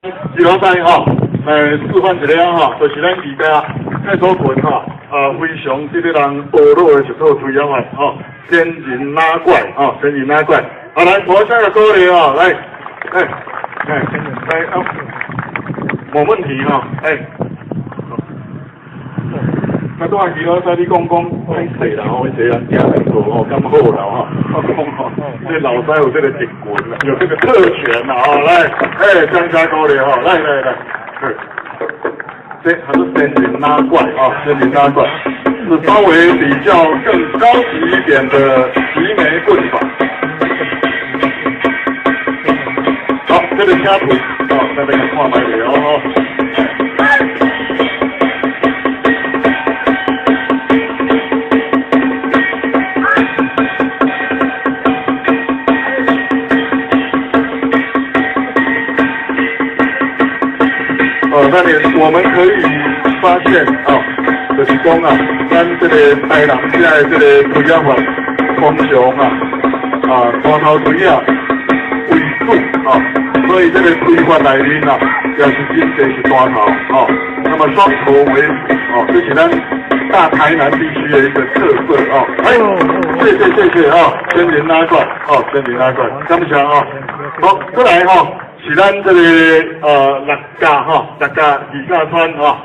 徐老師吼，來示範一下吼，就是咱而家蔡祖群吼，啊，非常這个人學老的一套推仔法吼，仙人拉怪吼，仙人拉怪。好，來，我下個鼓勵哦，來，來，來，來，啊，無問題吼，哎。那拄仔徐老師你講講歹勢啦吼，這人行兩步吼，敢好啦吼，我講吼，這老師有這個特權，有這個特權啦吼，來，哎，掌聲鼓勵吼，來來來，這還是仙人拉怪啊，仙人拉怪是稍微比較更高級一點的齊眉棍法。好，這個車腿，好，咱來看覓下哦。哦，那你我們可以發現啊，就是講啊，咱這個台南這的這個推仔法，通常啊，啊，彈頭錘仔為主啊，所以這個推法內面啊，也是真濟是彈頭啊，那麼雙頭為主啊，這是咱大台南地區的一個特色啊。哎，謝謝謝謝啊，仙人拉怪，哦，仙人拉怪，感謝啊。好，過來吼。是咱這個六甲吼，六甲二甲村吼。